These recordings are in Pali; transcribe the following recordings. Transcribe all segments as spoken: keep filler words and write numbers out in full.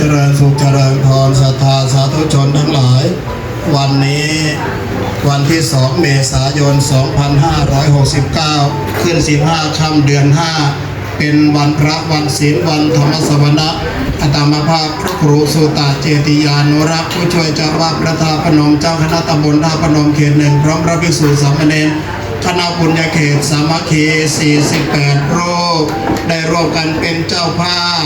เจริญสุขเจริญพร ศรัทธาสาธุชนทั้งหลาย วันนี้วันที่ สอง เมษายน สองพันห้าร้อยหกสิบเก้า ขึ้น สิบห้า ค่ำเดือน ห้า เป็นวันพระวันศีล วันธรรมสวนะ อาตมาภาพพระครูสุตะเจติยานุรักษ์ ผู้ช่วยเจ้าวัดพระธาตุพนม เจ้าคณะตำบลธาตุพนมเขต หนึ่ง พร้อมพระภิกษุสามเณร คณะบุญญาเขตสามัคคี สี่สิบแปด รูป ได้ร่วมกันเป็นเจ้าภาพ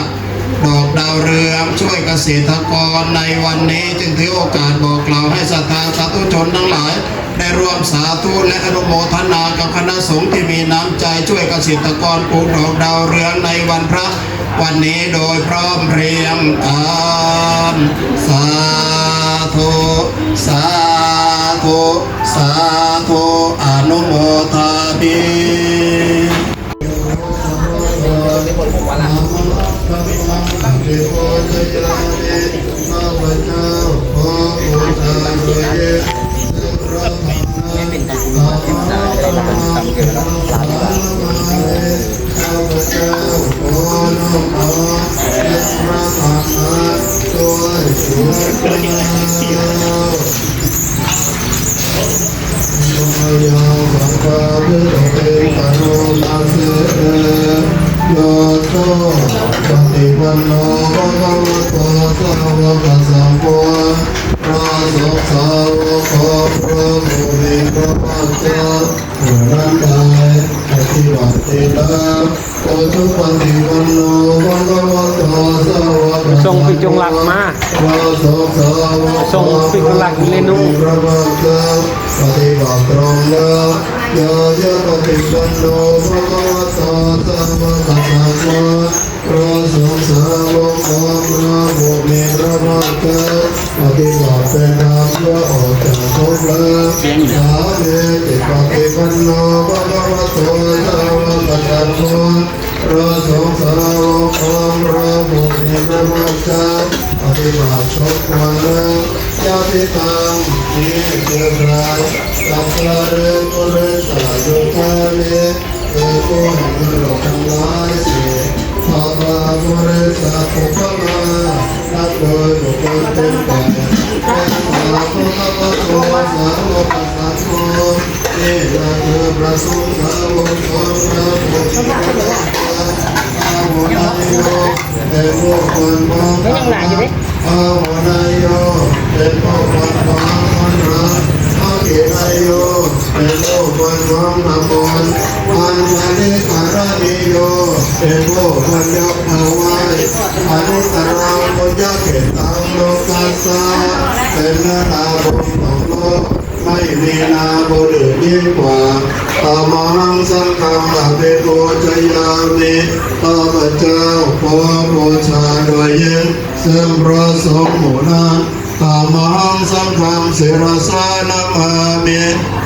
ดอกดาวเรืองช่วยเกษตรกรในวันนี้ จึงถือโอกาสบอกกล่าวให้ศรัทธาสาธุชนทั้งหลาย ได้ร่วมสาธุและอนุโมทนากับคณะสงฆ์ที่มีน้ำใจช่วยเกษตรกรปลูกดอกดาวเรืองในวันพระ วันนี้โดยพร้อมเพรียงกัน สาธุ สาธุ สาธุ อนุโมทามิ Yo so paṭipanno bhagavato sāvakasaṅgho, พระสงฆ์สาวกของพระผู้มีพระภาคเจ้าผู้นั้นได้ปฏิบัติดีแล้ว Ujupaṭipanno bhagavato sāvakasaṅgho, ส่งปิจุงหลักมา พระสงฆ์สาวก ส่งปิจุงหลักอยู่ในนู้น พระภาคเจ้าปฏิบัติตรงแล้ว Ñāyapaṭipanno bhagavato sāvakasaṅgho, พระสงฆ์สาวกของพระผู้มีพระภาคเจ้าปฏิบัติเป็นธรรมเพื่อออกจากทุกข์แล้ว Sāmīcipaṭipanno bhagavato sāvakasaṅgho, พระสงฆ์สาวกของพระผู้มีพระภาคเจ้าปฏิบัติสมควรแล้ว Yadidaṃ นี้คือใคร Cattāri purisayugāni คือผู้มีมรดกทั้งหลายสี่ Āṭa purisapuggalā นับโดยบุคคลเป็นแปด Esa bhagavato sāvakasaṅgho นี่แหละคือพระสงฆ์สาวกของพระผู้มีพระภาคเจ้า Āhuneyyo เป็นผู้ควรพร้อม Āhuneyyo เป็นผู้ควรพร้อมต้อนรับ Āgineyyo เป็นผู้ควรพร้อมทำบุญ Añjalikaraṇīyo เป็นผู้ควรยกมือไหว้ Anuttaraṃ puññakkhettaṃ lokassa เป็นเนื้อนาบุญของโลก ไม่มีนาบุญอื่นยิ่งกว่า Tamahaṃ saṅghaṃ abhipūjayāmi ข้าพเจ้าขอบูชาโดยยิ่งซึ่งพระสงฆ์หมู่นั้น Tamahaṃ saṅghaṃ sirasā namāmi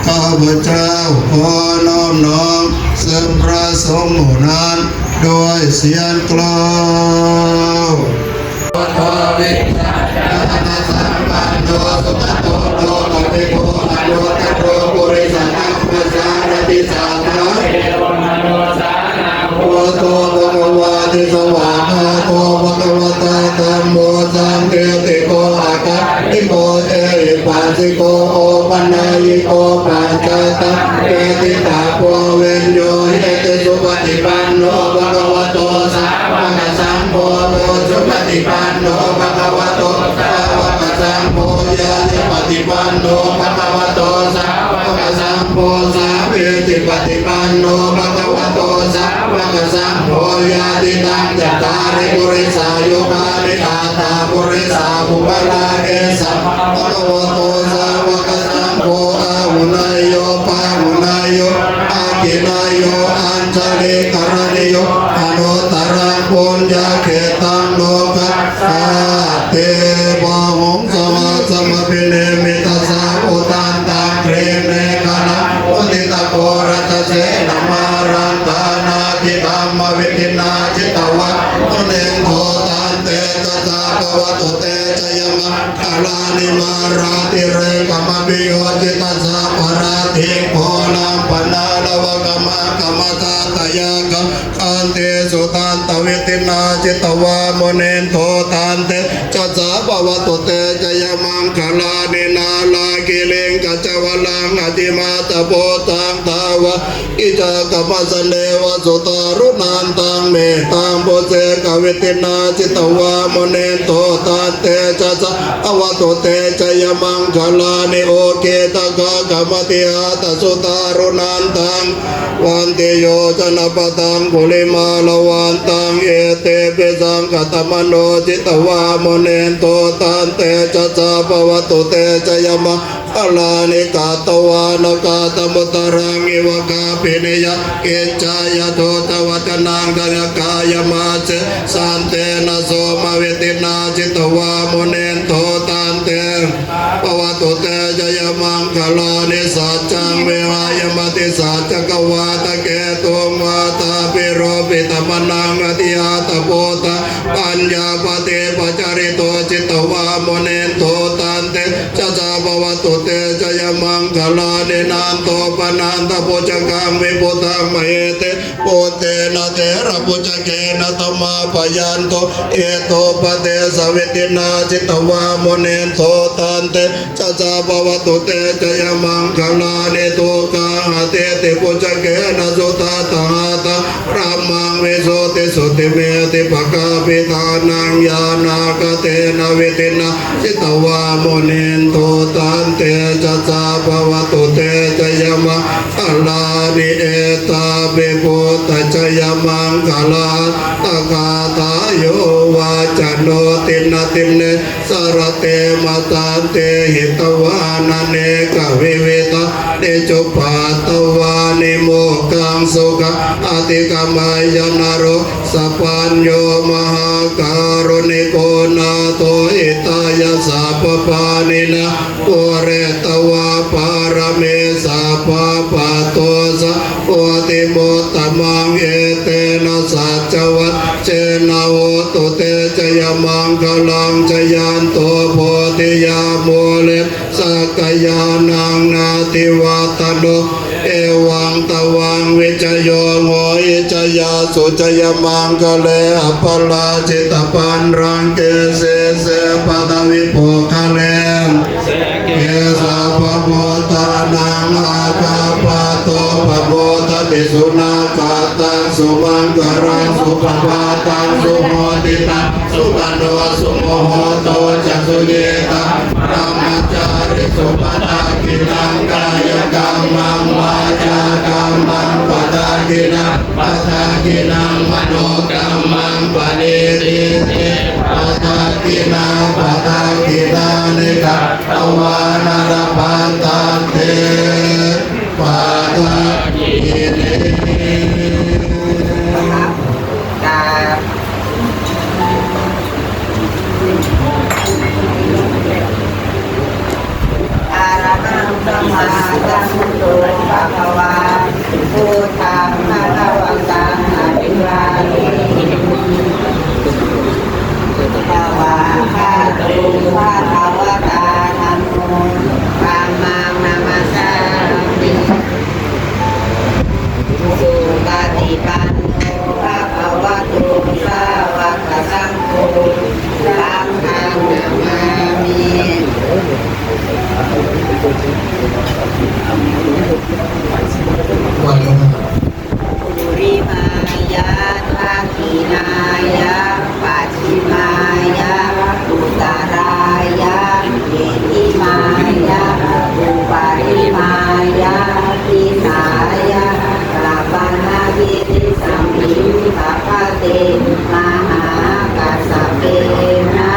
ข้าพเจ้าขอน้อมน้อมซึ่งพระสงฆ์หมู่นั้นด้วยเสียงกล่าว Buddho vijjācaraṇasampanno sugato lokavidū anuttaro purisadammasārathi satthā devamanussānaṃ buddho bhagavāti. Svākkhāto bhagavatā dhammo sandiṭṭhiko akāliko ehipassiko opanayiko paccattaṃ veditabbo viññūhīti. Supaṭipanno bhagavato sāvakasaṅgho, ujupaṭipanno bhagavato sāvakasaṅgho, ñāyapaṭipanno bhagavato sāvakasaṅgho, sāmīcipaṭipanno bhagavato sāvakasaṅgho, yadidaṃ cattāri purisayugāni aṭṭha purisapuggalā, esa bhagavato sāvakasaṅgho, āhuneyyo pāhuneyyo dakkhiṇeyyo añjalikaraṇīyo anuttaraṃ puññakkhettaṃ lokassāti. Bāhuṃ sahassamabhinimmitasāvudhantaṃ grīmekhalaṃ uditaghorasasenamāraṃ dānādidhammavidhinā jitavā munindo taṃ tejasā bhavatu te jayamaṅgalāni. Mārātirekamabhiyujjhitasabbarattiṃ ghorampanāḷavakamakkhamathaddhayakkhaṃ Te sudantavidhinā jitavā munindo tantejasā bhavatu te jayamaṅgalāni. Nāḷāgiriṃ gajavaraṃ atimattabhūtaṃ dāvaggicakkamasanīva sudāruṇantaṃ mettambusekavidhinā jitavā munindo tantejasā bhavatu te jayamaṅgalāni. Ukkhittakhaggamatihatthasudāruṇantaṃ dhāvantiyojanapathaṅgulimālavantaṃ iddhībhisaṅkhatamano jitavā munindo tantejasā bhavatu te jayamaṅgalāni. Katvāna kaṭṭhamudaraṃ iva gabbhinīyā ciñcāya duṭṭhavacanaṃ janakāyamajjhe santena somavidhinā jitavā munindo tante bhavatu te jayamaṅgalāni. Saccaṃ vihāya matisaccakavādaketuṃ vādābhiropitamanaṃ atiandhabhūtaṃ paññāpadīpajalito jitavā munindo tantejasā bhavatu te jayamaṅgalāni. Nandopanandabhujagaṃ vibudhaṃ mahiddhiṃ puttena therabhujagena damāpayanto iddhūpadesavidhinā jitavā munindo tantejasā bhavatu te jayamaṅgalāni. Duggāhadiṭṭhibhujagena sudaṭṭhahatthaṃ brahmaṃ visuddhijutimiddhibakābhidhānaṃ ñāṇāgadena vidhinā jitavā munindo tantejasā bhavatu te jayamaṅgalāni. Etāpi buddhajayamaṅgalaaṭṭhagāthā yo vācano dinadine sarate matandī hitvānanekavividhāni cupaddavāni mokkhaṃ sukhaṃ adhigameyya naro sapañño. Mahākāruṇiko nātho hitāya sabbapāṇinaṃ pūretvā pāramī sabbā patto sambodhimuttamaṃ etena saccavajjena hotu te jayamaṅgalaṃ. Jayanto bodhiyā mūle sakyānaṃ nandivaḍḍhano evaṃ tvaṃ vijayo hohi jayassu jayamaṅgale aparājitapallaṅke sīse paṭhavipokkhare sabbe buddhānaṃ aggappatto pamodati. Sunakkhattaṃ sumaṅgalaṃ supabhātaṃ suhuṭṭhitaṃ sukhaṇo sumuhutto ca suyiṭṭhaṃ brahmacārisu. Padakkhiṇaṃ kāyakammaṃ vācākammaṃ padakkhiṇaṃ padakkhiṇaṃ manokammaṃ paṇidhī te padakkhiṇā. Padakkhiṇāni katvāna labhantatthe padakkhiṇe. Arahaṃ sammāsambuddho bhagavā, buddhaṃ bhagavantaṃ abhivādemi. Svākkhāto bhagavatā dhammo, dhammaṃ namassāmi. Supaṭipanno bhagavato sāvakasaṅgho, saṅghaṃ namāmi. วันนี้นะ Purimāya dakkhiṇāya pacchimāya uttarāya heṭṭhimāya uparimāya disāya raṇagirisamhīnapate mahākassapena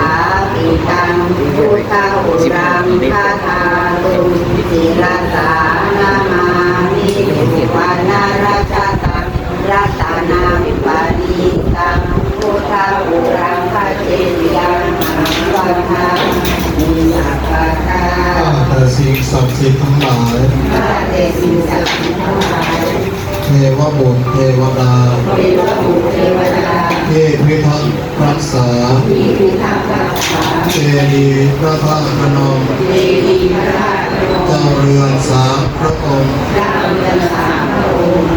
āggicaṃ buddhaguraṃ dhātuṃ sirasā namāmi. Suvaṇṇarajataṃ ratanaṃ paṇītaṃ buddhaguraṃ pacchediyaṃ ahaṃ vandāmi sabbadā. ข้าแต่สิ่งศักดิ์สิทธิ์ทั้งหลาย ข้าแต่สิ่งศักดิ์สิทธิ์ทั้งหลาย เทวบุตรเทวดา เทวบุตรเทวดา ที่พิทักษ์รักษา ที่พิทักษ์รักษา เจดีย์พระธาตุพนม เจดีย์พระธาตุพนม เจ้าเรือนสามพระองค์ เจ้าเรือนสามพระองค์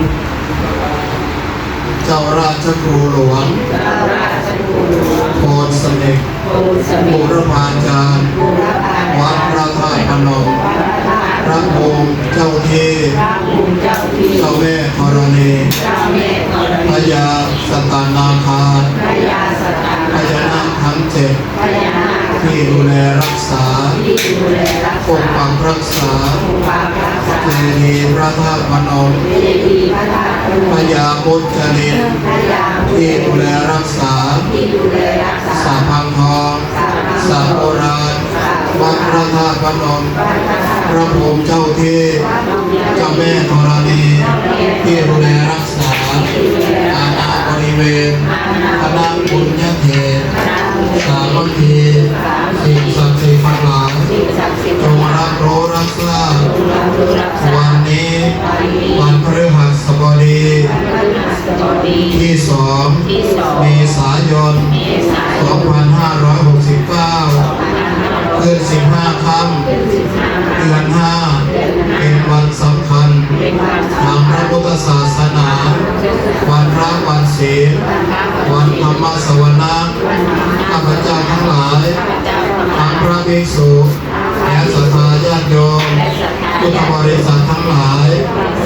เจ้าราชครูหลวง โพนเสม็ก บุรพาจารย์ วัดพระธาตุพนม พระภูมิเจ้าที่ เจ้าแม่ธรณี พญาสัตตนาคา พญานาคทั้งเจ็ด ที่ดูแลรักษา ปกปักรักษา เจดีย์พระธาตุพนม พญามุจลิน ที่ดูแลรักษา สระพังทอง สระโบราณ วัดพระธาตุพนม พระภูมิเจ้าที่ เจ้าแม่ธรณี ที่ดูแลรักษา อาณาบริเวณ คณะบุญญาเขต สามัคคี สิ่งศักดิ์สิทธิ์ทั้งหลาย จงรับรู้รับทราบ วันนี้ วันพฤหัสบดี ที่สอง เมษายน สองพันห้าร้อยหกสิบเก้า ขึ้นสิบห้าค่ำ เดือนห้า เป็นวันสำคัญ ทางพระพุทธศาสนา วันพระวันศีล วันธรรมสวนะ ข้าพเจ้าทั้งหลาย ทั้งพระภิกษุ และศรัทธาญาติโยม พุทธบริษัททั้งหลาย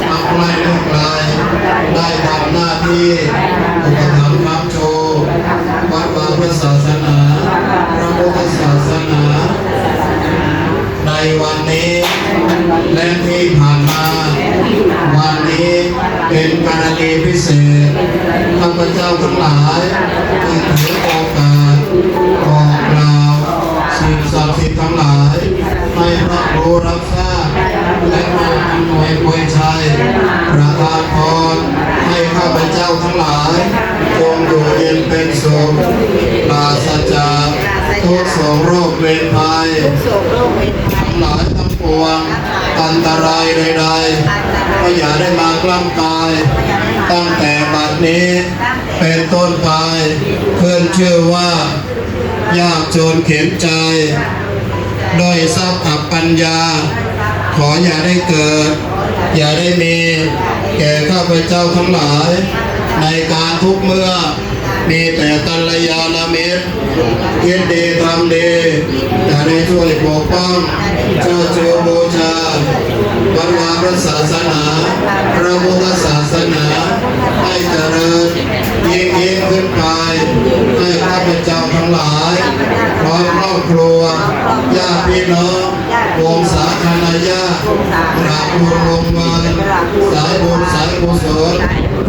ทั้งใกล้และไกล ได้ทำหน้าที่ อุปถัมภ์ค้ำชู วัดวาพระศาสนา พระพุทธศาสนา ในวันนี้ และที่ผ่านมา วันนี้เป็นกรณีพิเศษ ข้าพเจ้าทั้งหลาย จึงถือโอกาส บอกกล่าว สิ่งศักดิ์สิทธิ์ทั้งหลาย ให้รับรู้รับทราบ และมาอำนวยอวยชัย ประทานพร ให้ข้าพเจ้าทั้งหลาย จงอยู่เย็นเป็นสุข ปราศจากทุกข์โศกโรคเวรภัย ทั้งหลายทั้งปวง อันตรายใดๆ ก็อย่าได้มากล้ำกาย ตั้งแต่บัดนี้ เป็นต้นไป ขึ้นชื่อว่า ยากจนเข็ญใจ ด้อยทรัพย์อับปัญญา ขออย่าได้เกิด อย่าได้มี แก่ข้าพเจ้าทั้งหลาย ในการทุกเมื่อ มีแต่กัลยาณมิตร คิดดีทำดี จะได้ช่วยปกป้อง เชิดชูบูชา วัดวาพระศาสนา พระพุทธศาสนา ให้เจริญ ยิ่งยิ่งขึ้นไป ให้ข้าพเจ้าทั้งหลาย พร้อมครอบครัว ญาติพี่น้อง วงศาคณาญาติ ตระกูลวงศ์วาน สายบุญสายกุศล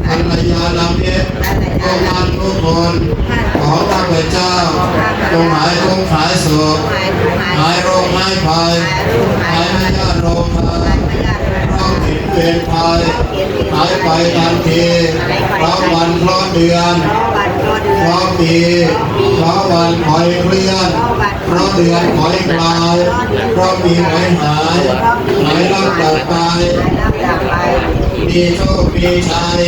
กัลยาณมิตร ทุกท่านทุกคน ขอข้าพเจ้า จงหายทุกข์หายโศก หายโรคหายภัย หายพยาธิโรคภัย เคราะห์เข็ญเวรภัย หายไปทันที เคราะห์วันเคราะห์เดือน เคราะห์ปี เคราะห์วันขอให้เคลื่อน เคราะห์เดือนขอให้คลาย เคราะห์ปีขอให้หาย หายลับดับไป มีโชคมีชัย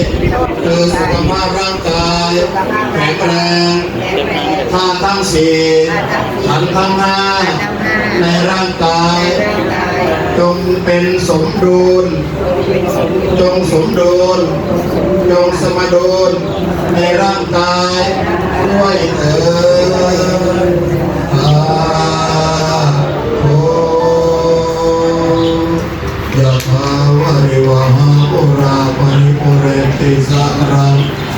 คือสุขภาพร่างกาย แข็งแรง ธาตุทั้งสี่ ขันธ์ทั้งห้า ในร่างกาย จงเป็นสมดุล จงสมดุล จงสมดุล ในร่างกายด้วยเถิด สาธุ Yathā vārivahā pūrā paripūrenti sāgaraṃ,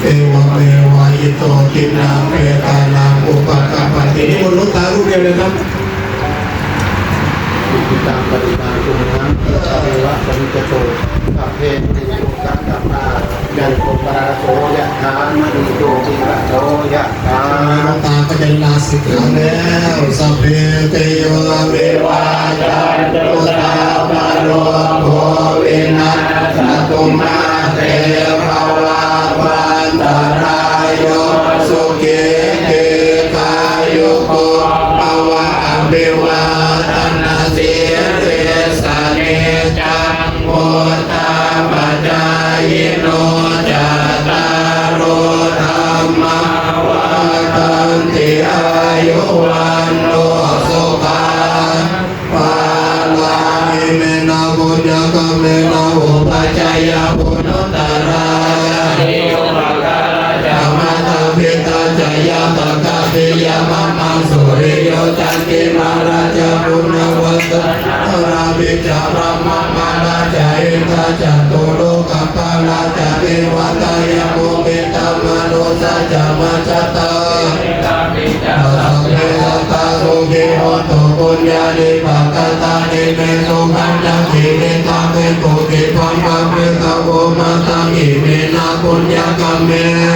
evameva ito dinnaṃ petānaṃ upakappati. นิมนต์หลวงตารูปเดียวเลยครับ Icchitaṃ patthitaṃ tumhaṃ khippameva samijjhatu, sabbe pūrentu saṅkappā, cando paṇṇaraso yathā, maṇi jotiraso yathā. หลวงตาก็จะลาสิกขาแล้ว Sabbe te yo vivajjantu sabbarogo vinassatu, mā te bhavatvantarāyo sukhī dīghāyuko bhava. Abhivādanasīlissa niccaṃ vuḍḍhāpacāyino cattāro dhammā vaḍḍhanti āyu vaṇṇo sukhaṃ balaṃ. Iminā puññakammena upajjhāyā guṇuttarā Brahmā suriyo candimā rājā, guṇavantā narāpi ca, brahmamārā ca indā ca, catulokapālā ca devatā, yamo mittā manussā ca majjhattā sabbe sattā sukhī hontu, puññāni pakatāni me, sukhañca tividhaṃ dentu, khippāhaṃ pāpetha vo mataṃ, iminā puññakammena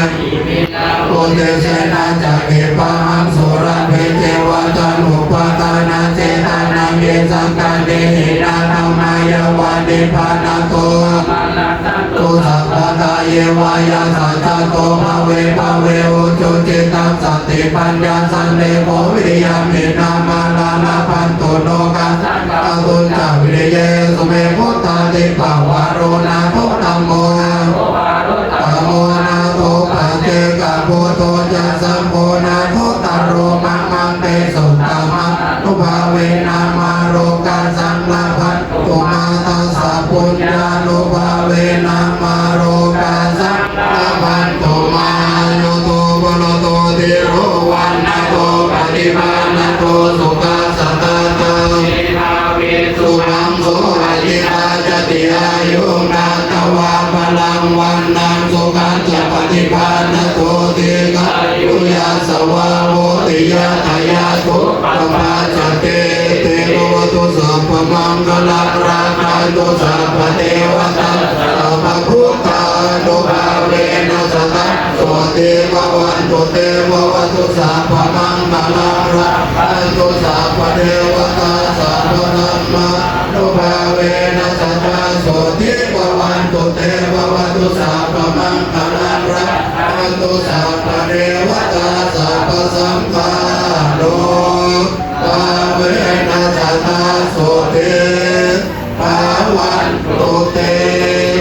uddisena ca, khippāhaṃ sulabhe ceva, taṇhupādānachedanaṃ, ye santāne hīnā dhammā, yāva nibbānato tu sabbadā, yeva yattha jāto bhave bhave, ujucittaṃ satipaññā, sallekho viriyamhinā, mārā labhantu nokāsaṃ, kātuñca viriyesu me, vuttā dīpavaro nātho, dhammo dhammo nātho, paccekabuddho ca, saṅgho nāthottaro mamaṃ, tesottamānubhāvena, mārokāsaṃ labhan tu mā, tassa puññānubhāvena, mārokāsaṃ labhantu mā. Ñāto varato dhīro, vaṇṇato paṭibhāṇato, sukhassa dātā, medhāvī sudhaṃso, ayirāja ti āyuṃ, datvā balaṃ vaṇṇaṃ, sukhañca paṭibhāṇato, dīghāyu yasavā hoti, yattha yatthūpapajjati. Te bhavatu sabbamaṅgalaṃ, rakkhantu sabbadevatā, sabbabuddhānubhāvena, sadā sotthī bhavantu te. Bhavatu sabbamaṅgalaṃ, rakkhantu sabbadevatā, sabbadhammānubhāvena, sadā sotthī bhavantu te. Bhavatu sabbamaṅgalaṃ, rakkhantu sabbadevatā, sabbasaṅghānubhāvena, sadā sotthī bhavantu te.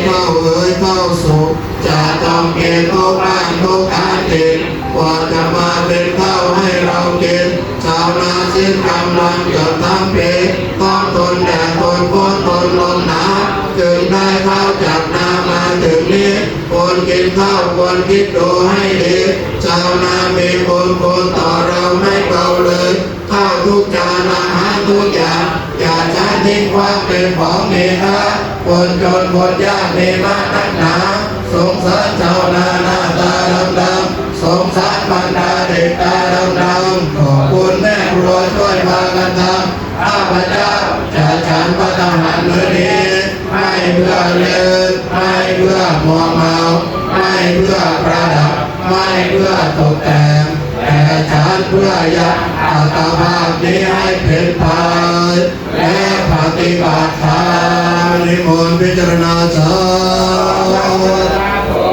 ข้าเอ๋ย ข้าสุข จะต้องกินทุกบ้านทุกท้องถิ่น กว่าจะมาเป็นข้าวให้เรากิน ชาวนาสิ้นกำลังเกือบทั้งปี ต้องทนแดดทนฝนทนลมหนาว จึงได้ข้าวจากนามาถึงนี้ คนกินข้าวควรคิดดูให้ดี ชาวนามีบุญคุณต่อเราไม่เบาเลย ข้าวทุกจานอาหารทุกอย่าง อย่าช้ทิ้งคว้างเป็นของมีค่า คนจนคนยากมีมากนักหนา สงสารชาวนาหน้าตาดำๆ สงสารบรรดาเด็กตาดำๆ ขอบคุณแม่ครัวช่วยพากันทำ ข้าพเจ้าจะฉันภัตตาหารมื้อนี้ ไม่เพื่อเล่น ไม่เพื่อมัวเมา ไม่เพื่อประดับ ไม่เพื่อตกแต่ง แต่ฉันเพื่อยังอัตภาพนี้ให้เป็นไป และปฏิบัติธรรม นิมนต์พิจารณาสาธุ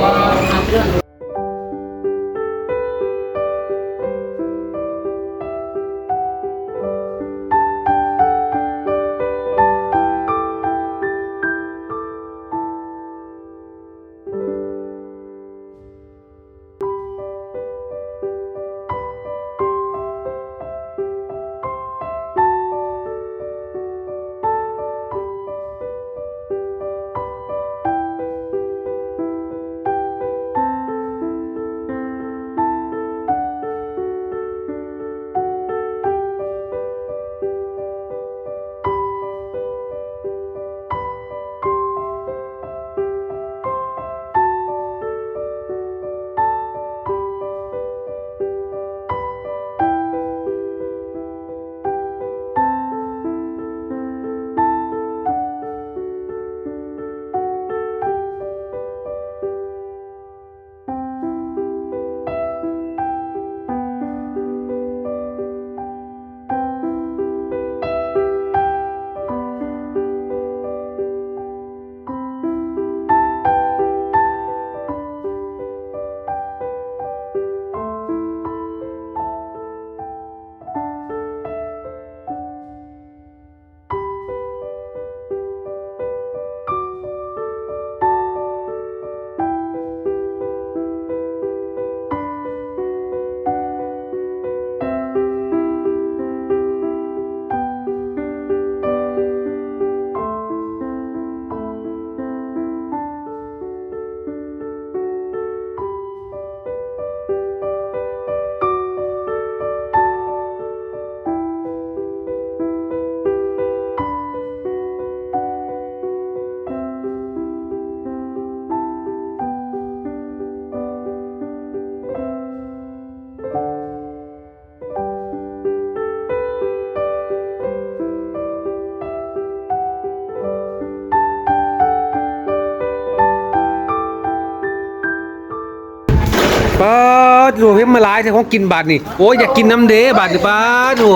โอ้ เพ็งมาหลายแท้ ของกินบาดนี่ โอ้ อยากกินนำเด้บาดนี่ ป๊าด โอ้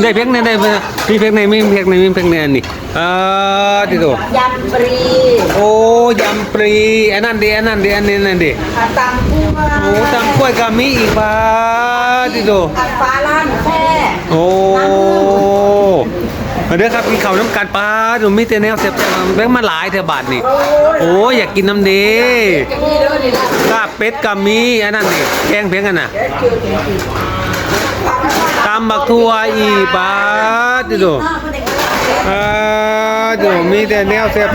ได้เพ็งแหน่ ได้เพ็ง มีเพ็งแหน่ มีเพ็งแหน่ มีเพ็งแหน่นี่ ป๊าด ติโต ยำปลี โอ้ ยำปลี อันนั้นเด้ อันนั้นเด้ อันนี้ อันนั้นเด้ อ่ะ ตำกล้วย โอ้ ตำกล้วยก็มีอีก ป๊าด ติโต อ่ะ ฟ้าล่างแค่ โอ้ มาเด้อครับ กินข้าวนำกัน ป๊าด มีแต่แนวแซ่บๆ เพ็งมาหลายแท้บาดนี่ โอ้ อยากกินนำเด้ ลาบเป็ดก็มี อันนั้นนี่ แกงเพ็งอันน่ะ ตำบักถั่วอีก ป๊าด ติโต ป๊าด ติโต มีแต่แนวแซ่บ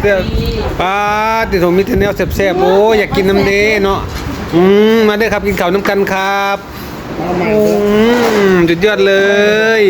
ๆ ป๊าด ติโต มีแต่แนวแซ่บๆ โอ้ อยากกินนำเด้เนาะ อืม มาเด้อครับ กินข้าวนำกันครับ อืม สุดยอดเลย